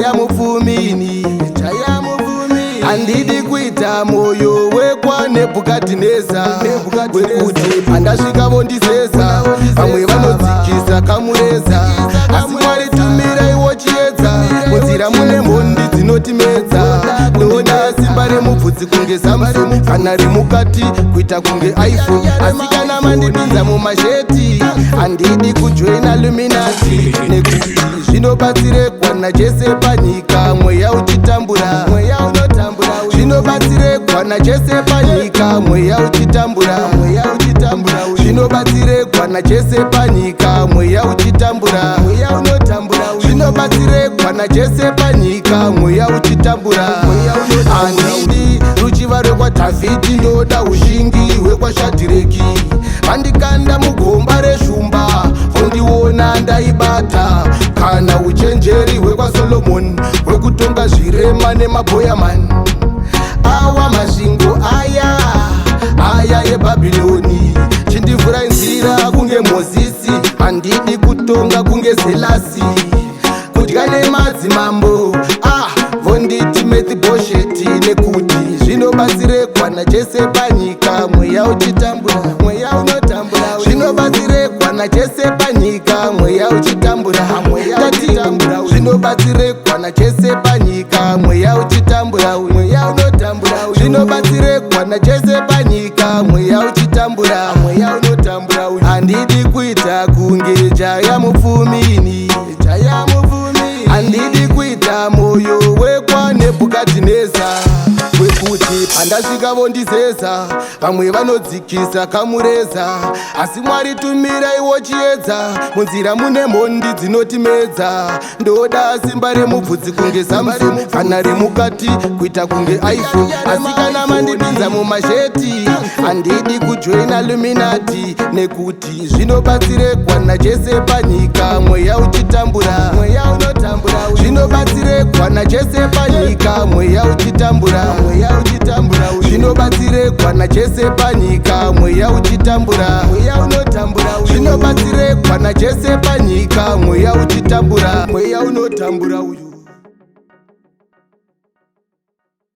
jaya mupfumini. Jaya mupfumi. Handidi kuita moyo wekwaNebhukadhineza, wekuti pandasvika vondizeza, vamwe vanodzikisa kamureza. Asi Mwari, tumiraiwo chiedza, munzira mune mhondi dzinotimedza. Ndoda simba remubvudzi kunge Samson, kana remukati kuita kunge iPhone. Asi kana mandipinza mumasheti, handidi kujoina Illuminati, nekuti zvinobatsire kwana chese panyika mweya uchitambura? Mweya unotambura. Zvinobatsire kwana chese panyika mweya uchitambura? Mweya uchitambura. Zvinobatsire kwana chese panyika mweya uchitambura? Mweya unotambura. Zvinobatsire kwana chese panyika mweya uchitambura? Handidi ruchiva rwekwaDhavhidhi, ndoda ushingi hwekwaShadhireki. Vandikanda mugomba reshumba, vondiona ndaibata. Kana uchenjeri hwekwaSolomoni hwekutonga zvirema nemabhoyamani. Awa masvingo aya aya eBhabhironi, chindivhurai nzira kunge Mozisi. Handidi kutonga kunge Zelasi, kudya nemadzimambo, ah, vonditi Mefibhosheti, nekuti zvinobatsire kwana chese panyika mweya uchitambura? Mweya unotambura. Zvinobatsire kwana chese panyika mweya uchitambura? Zvinobatsire kwana chese panyika mweya uchitambura? Mweya unotambura. Zvinobatsire kwana chese panyika mweya uchitambura? Mweya unotambura. Handidi kuita kunge jaya mupfumini. Jaya mupfumi. Handidi kuita moyo wekwaNebhukadhineza, wekuti pandasvika vondizeza, vamwe vanodzikisa kamureza. Asi Mwari, tumiraiwo chiedza, munzira mune mhondi dzinotimedza. Ndoda simba remubvudzi kunge Samson, kana remukati kuita kunge iPhone. Asi kana mandipinza mumasheti, handidi kujoina Illuminati, nekuti zvinobatsire kwana chese panyika mweya uchitambura? Mweya unotambura. Zvinobatsire kwana chese panyika mweya uchitambura? Mweya uchitambura. Zvinobatsire kwana chese panyika mweya uchitambura? Mweya unotambura. Zvinobatsire kwana chese panyika mweya uchitambura? Mweya unotambura uyu.